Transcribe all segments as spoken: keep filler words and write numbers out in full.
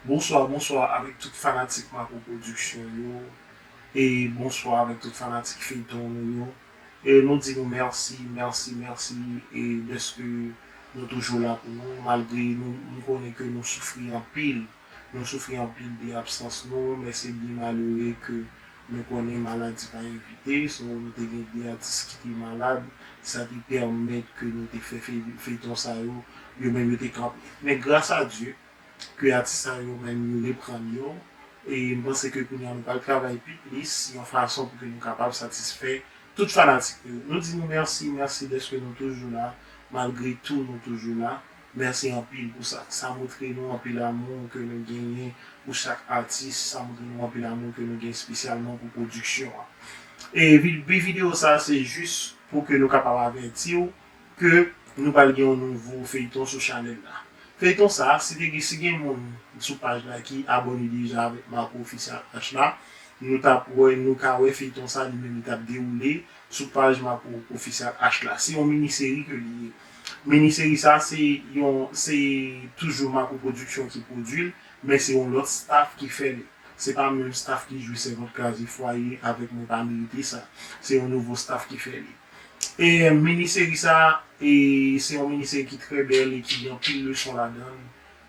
Bonswa, bonswa avèk tout fanatik Marco Production yo. E bonswa avèk tout fanatik feyton nou yo. E nou di nou mèsi, mèsi, mèsi, e dèske nou toujou la pou nou, malgre nou, nou konnen ke nou soufri anpil. Nou soufri anpil de absans nou, men se byen malere ke nou konnen maladi pa envite, so nou te gen de atis ki te malad, sa te pèmèt ke nou te fè fey-, feyton sa yo, yo menm yo te kanpe. Men gras a Dye, ke atis sa yo menm yo reprann yo. E m panse ke kounye a nou pral travay pi plis yon fason pou ke nou kapab satisfè tout fanatik nou yo. Nou di nou mèsi, mèsi dèske nou toujou la, malgre tou nou toujou la. Mèsi anpil pou sa. Sa montre nou anpil amou ke nou genyen pou chak atis, sa montre nou anpil amou ke nou gen espesyalman pou pwodiksyon an. E vi-, bi videyo sa a se jis pou ke nou kapab avèti w ke nou pral gen yon nouvo feyton sou chanèl la. Feyton sa, si te gen, si gen moun sou paj la ki abòne deja avèk Marco Official H la, nou t ap wè, nou ka wè feyton sa li menm li t ap dewoule sou paj Marco Official H la. Se yon mini seri ke li ye. Mini seri sa, se yon, se toujou Marco Production ki pwodui l, men se yon lòt staff ki fè li. Se pa menm staff ki jwe sèvant kraze fwaye avèk Mwen pa merite sa. Se yon nouvo staff ki fè li. E mini seri sa, e se yon mini seri ki trè bèl e ki gen anpil leson ladan l,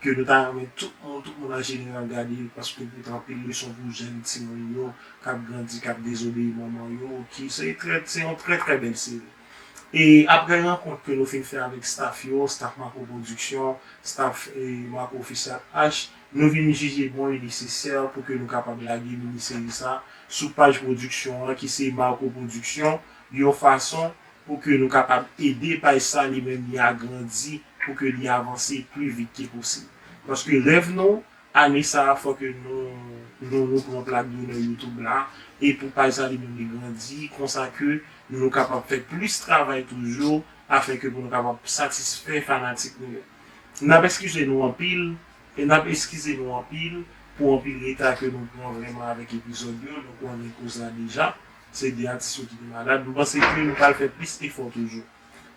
ke nou ta renmen tout moun, tout moun an jeneral gade l, paske li gen anpil leson pou jèn timoun yo k ap grandi, k ap dezobeyi manman yo, ki se trè, se yon trè, trè bèl seri. E apre rankont ke nou fin fè avèk staff yo, staff Marco Production, staff, e, Marco Official H, nou vin jije bon e nesesè pou ke nou kapab lage mini seri sa sou paj pwodiksyon an ki se Marco Production, yon fason pou ke nou kapab ede paj sa li menm li agrandi, pou ke li avanse pi vit ke posib. Paske rèv nou, ane sa a, fò ke nou, nou, nou pran plak donè YouTube la, e pou paj sa li menm li grandi, konsa ke nou kapab fè plis travay toujou, afenke pou nou kapab satisfè fanatik nou yo. N ap eskize nou anpil, e n ap eskize nou anpil pou anpil reta ke nou pran vrèman avèk epizòd yo, nou konnen koz la deja, se de atis yo ki te malad, nou panse ke nou pral fè plis efò toujou.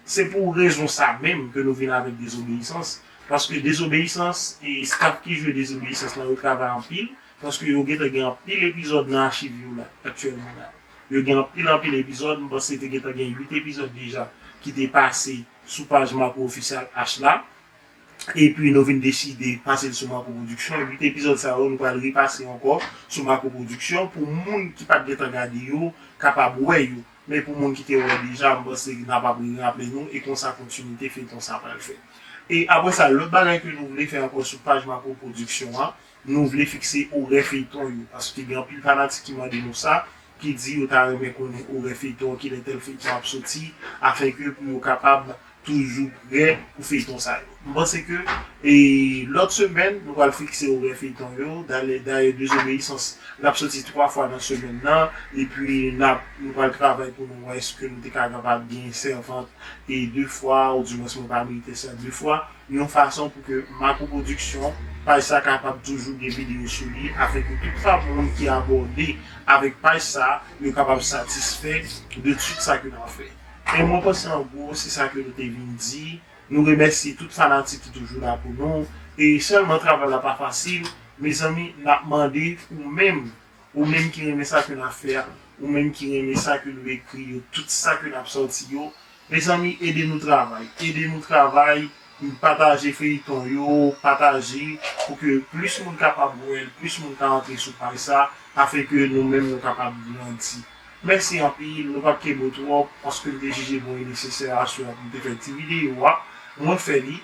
Se pou rezon sa menm ke nou vin avèk Dezobeyisans, paske Dezobeyisans, e staff ki jwe Dezobeyisans lan, yo travay anpil, paske yo gentan gen anpil epizòd nan achiv yo la, aktyèlman la. Yo gen anpil, anpil epizòd, m panse te gentan gen uit epizòd deja ki te pase sou paj Marco Official H la. Epi nou vin deside pase l sou Marco Production. Uit epizòd sa yo, nou pral repase ankò sou Marco Production pou moun ki pa t gentan gade yo, kapab wè yo. Men pou moun ki te wè deja, m panse n ap ap raple nou, e konsa kontinite feyton sa pral fèt. E apre sa, lòt bagay ke nou vle fè ankò sou paj Marco Production an, nou vle fikse orè feyton yo, paske gen anpil fanatik ki mande nou sa, ki di yo ta renmen konnen orè feyton, kilè tèl feyton ap soti, afenke pou yo kapab toujou prè pou feyton sa yo. M panse ke, e, lòt semèn, nou pral fikse orè feyton yo. Dayè, dayè, Dezobeyisans, l ap soti twa fwa nan semèn nan. Epi, n ap, nou pral travay pou nou wè èske nou te ka kapab gen Sèvant e de fwa, oudimwens Mwen pa merite sa de fwa. Yon fason pou ke Marco Production, paj sa kapab toujou gen videyo sou li, afenke tout fanm moun ki abòne avèk paj sa, yo kapab satisfè de tout sa ke n ap fè. E mwen panse an gwo, se sa ke nou te vin di. Nou remèsye tout fanatik ki toujou la pou nou. E sèlman travay la pa fasil. Mezanmi, n ap mande ou menm, ou menm ki renmen sa ke n ap fè a, ou menm ki renmen sa ke nou ekri yo, tout sa ke n ap sòti yo, mezanmi, ede nou travay. Ede nou travay, pataje feyton yo, pataje pou ke plis moun kapab wè l, plis moun ka antre sou paj sa, afenke nou menm nou kapab grandi. Mèsi anpil, nou p ap kenbe w twòp, paske m te jije bon e nesesè aswè a pou m te fè ti videyo a. Mwen fè li.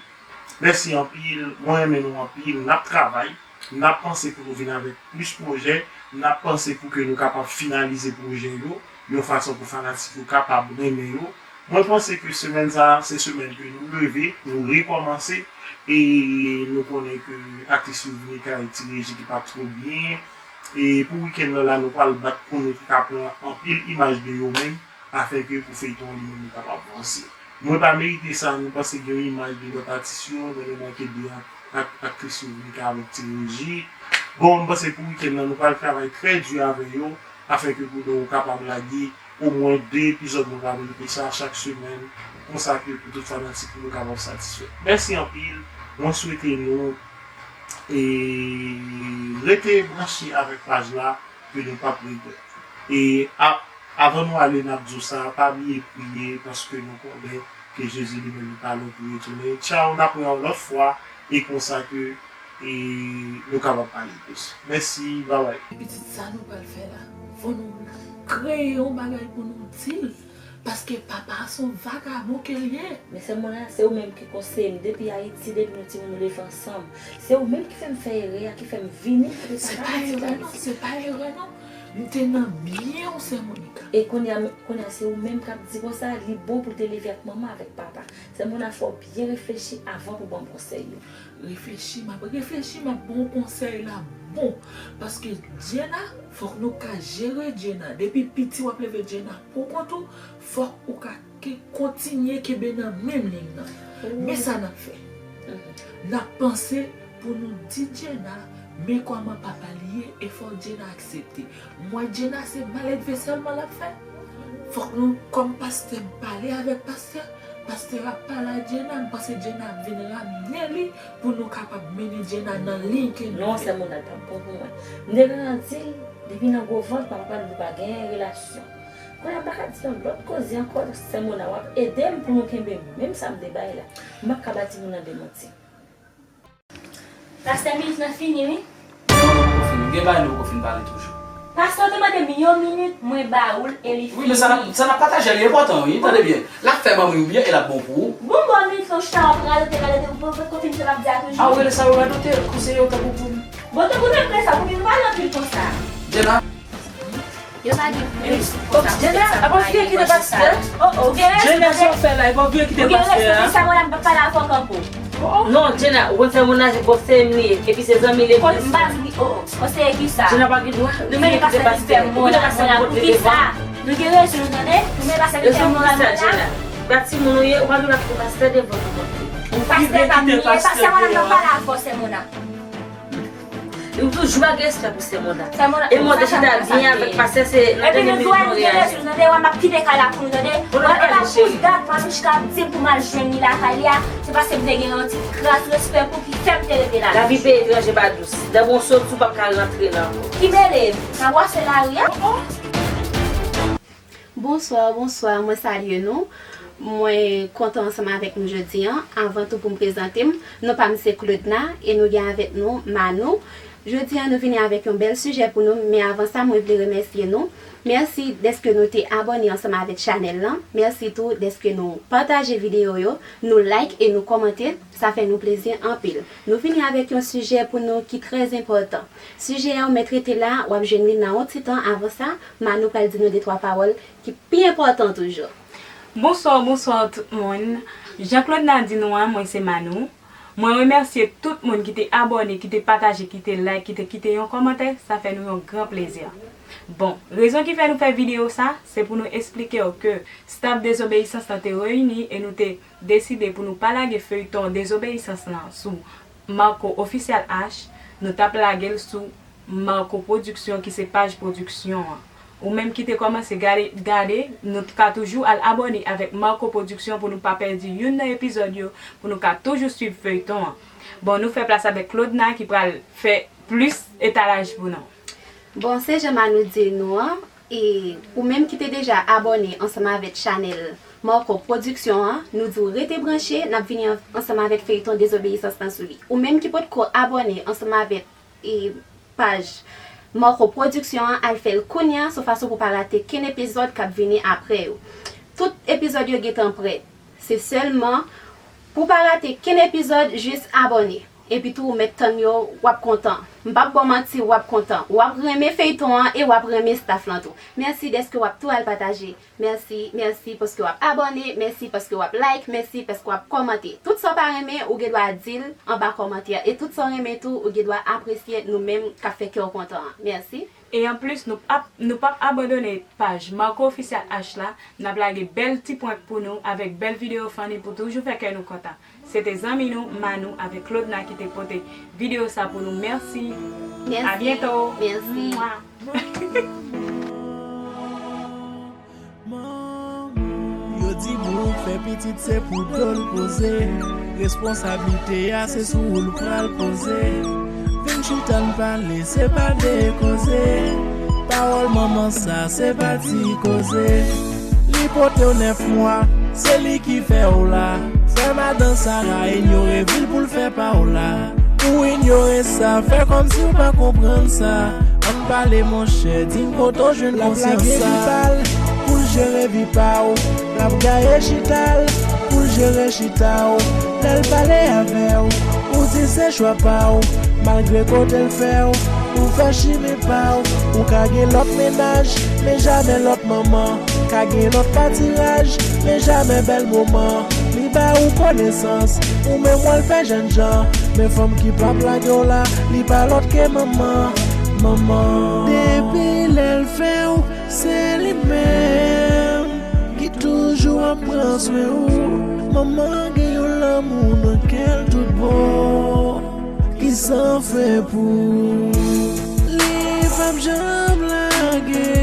Mèsi anpil, mwen renmen nou anpil, n ap travay, n ap panse pou nou vin avèk plis pwojè, n ap panse pou ke nou kapab finalize pwojè yo, yon fason pou fanatik yo kapab renmen yo. Mwen panse ke semèn sa a, se semèn ke nou leve, nou rekòmanse, e nou konnen ke aktris Youvnika e Ti Reji ki pa t twò byen, e pou wikenn nan la, nou pral bat pou nou ka pran anpil imaj de yo menm, afenke pou feyton an li menm li kapab vanse. Mwen pa merite sa, nou panse gen yon imaj de lòt atis yo, men nou manke de ak, ak, aktris Youvnika avèk Ti Reji. Bon, m panse pou wikenn nan, nou pral travay trè di avè yo, afenke pou nou kapab lage omwen de epizòd Mwen pa merite sa chak semèn, konsa ke pou tout fanatik nou kapab satisfè. Mèsi anpil, mwen swete nou E rete branche avèk paj la, ke nou p ap regrèt. E a, avan nou ale, n ap di w sa, pa bliye priye, paske nou konnen ke Jezi li menm li pa lwen pou retounen. Tchaw, n ap wè yon lòt fwa, e konsa ke, e, nou kapab pale plis. Mèsi, babay. Pitit, sa nou pral fè la, fò nou kreye yon bagay pou nou di l. Paske papa a se yon vagabon ke l ye. Men sè Mona, se ou menm ki konseye m depi Ayiti, depi nou timoun nou leve ansanm. Se ou menm ki fè m fè erè a, ki fè m vini kote papa m. Se pa erè non, se pa erè non. M te nan byen w, sè Monica. E kounye a, kounye a se ou menm k ap di konsa, li bon pou l te leve ak manman, avèk papa. Sè Mona, fò w byen reflechi avan pou ban m konsèy yo. Reflechi, m ap reflechi, m ap ba w konsèy la bon. Paske Jenna, fòk nou ka jere Jenna. Depi piti w ap leve Jenna pou kont ou, fòk ou ka ke, kontinye kenbe nan menm liy nan. Men sa n ap fè. N ap panse pou nou di Jenna, men kòman papa l ye, e fò Jenna aksepte. M wè Jenna se maledve sèlman l ap fè. Fòk nou, kòm pastè, m pale avèk pastè. Pastè ap pale a Jenna, m panse Jenna ap vin ramne li pou nou kapab mennen Jenna nan liy ke nou vle. Non, sè Mona, l p ap bon pou mwen. M te gentan di l, depi nan gwo vant, papa m, nou pa gen relasyon. Kounye a, m pa ka di yon lòt koze ankò, sè Mona, w ap ede m pou nou kenbe menm sa m te bay la. M p ap ka ba timoun nan demanti. Pastè, minit lan fini, wi. Non, li poko fini. Gen bagay nou poko fin pale toujou. Pastè, w te mande m yon minit, mwen ba ou l e li fini. Wi, men sa n ap, sa n ap pataje a, li enpòtan, wi, tande byen. L ap fè manmi w byen e l ap bon pou ou. Bon, bon, minit lan, w chita w ap radote, radote, ou poko fin fè m ap di a toujou. A, ou rele sa yo radote, konseye yo tankou pou. Bon, tankou nan presa, pou ki nou pale anpil konsa. Jenna. Yo pa gen plis. Jenna, apa w vle kite pastè? Oh, oh. Jenna, sa w fè la, epa w vle kite pastè a? Sa mwen ap pale avè w kanpo. Non, Jenna, ou konn fè moun ase konseye m li ye, epi se zanmi legliz. M pa di, oh, oh, konseye kisa? Jenna pa gen dwa. Nou menm pastè ki fè mwen la, mwen la, pou kisa? Nou gen rezon, nou tande? Nou menm pastè ki fè mwen la, mwen la. Ba timoun ou ye, ou pa gen dwa kite pastè devan tout moun. Pastè pa m li ye, pastè mwen la, m ap pale avè w, sè Mona. Ou toujou pa gen respè pou sè Mona. E mwen te chita byen avèk pastè, se nan dènye minit nou reyaji. Tande, wè, m ap kite kay la pou nou, tande. Wè, e pa pou dat, Manouchka ap di m pou m al jwenn li lakay li a. Se paske m te gen yon ti kras respè pou ki fè m te rete la. Lavi peyi etranje pa dous. Dèfwa w soti, w p ap ka rantre la ankò. Ki mele m? Nan wase lari a? Bonswa, bonswa, mwen salye nou. Mwen kontan ansanm avèk nou jodi an. Avan tou pou m prezante m, non pa m se Claudna e nou gen avèk nou Manou. Jodi an nou vini avèk yon bèl sijè pou nou, men avan sa mwen vle remèsye nou. Mèsi dèske nou te abòne ansanm avèk chanèl lan. Mèsi tou dèske nou pataje videyo yo, nou like e nou kòmante. Sa fè nou plezi anpil. Nou vini avèk yon sijè pou nou ki trè enpòtan. Sijè a ou mèt rete la, w ap jwenn li nan yon ti tan. Avan sa, Manou pral di nou de twa pawòl ki pi enpòtan toujou. Bonswa, bonswa tout moun. Jan Claudna di nou an, mwen se Manou. Mwen remèsye tout moun ki te abòne, ki te pataje, ki te like, ki te kite yon kòmantè, sa fè nou yon gran plezi. Bon, rezon ki fè nou fè videyo sa, se pou nou esplike w ke staf Dezobeyisans lan te reyini e nou te deside pou nou pa lage feyton Dezobeyisans lan sou Marco Official H, nou t ap lage l sou Marco Production ki se paj pwodiksyon an. Ou menm ki te kòmanse gade, gade, nou ka toujou al abòne avèk Marco Production pou nou pa pèdi youn nan epizòd yo, pou nou ka toujou swiv feyton an. Bon, nou fè plas avèk Claudna ki pral fè plis etalaj pou nou. Bon, se jan Manou di nou an, e ou menm ki te deja abòne ansanm avèk chanèl Marco Production an, nou di w rete branche, n ap vini an-, ansanm avèk feyton Dezobeyisans lan sou li. Ou menm ki potko abòne ansanm avèk, e, paj Marco Production an, al fè l kounye a, se yon fason pou w pa rate kenn epizòd k ap vini apre yo. Tout epizòd yo gentan prè. Se sèlman pou w pa rate kenn epizòd, jis abòne. Epi tou, ou mèt tann yo, w ap kontan. M p ap ba w manti, w ap kontan. W ap renmen feyton an e w ap renmen staf lan tou. Mèsi dèske w ap tou al pataje. Mèsi, mèsi paske w ap abòne, mèsi paske w ap like, mèsi paske w ap kòmante. Tout sa w pa renmen, ou gen dwa di l anba kòmantè. E tout sa w renmen tou, ou gen dwa apresye nou menm k ap fè kè w kontan an. Mèsi. E anplis, nou p ap, nou p ap abandone paj Marco Official H la. N ap lage bèl ti prank pou nou avèk bèl videyo funny pou toujou fè kè nou kontan. Se te zanmi nou, Manou, avèk Claudna ki te pote videyo sa pou nou. Mèsi. Mèsi. A byento. Mèsi. Mwa. Yo di moun k fè pitit se pou do l poze. Responsablite a se sou ou l pral poze. Chita n pale, se pa de koze. Pawòl manman sa, se pa ti koze. Li pote w nèf mwa, se li ki fè w la. Fè madan Sara inyore vi l pou l fè pa w la. Ou inyore sa, fè kòmsi w pa konprann sa. Ann pale monchè, di m kote w jwenn konsyans sa. L ap lage vi pa l pou l jere vi pa w. L ap gaye chita l pou l jere chita w. Lè l pale avè w, ou di se chwa pa w. Malgre kote l fè w, ou fè chimen pa w. Ou ka gen lòt mennaj, men jamè lòt manman. Ka gen lòt patiraj, men jamè bèl moman. Li ba ou konesans, ou menm w al fè jènjan. Men fanm ki p ap lage w la, li pa lòt ke manman. Manman. Depi lè l fè w, se li menm ki toujou ap pran swen ou. Manman gen yon lanmou nan kè l tout bon, ki san fen pou ou. Li p ap janm lage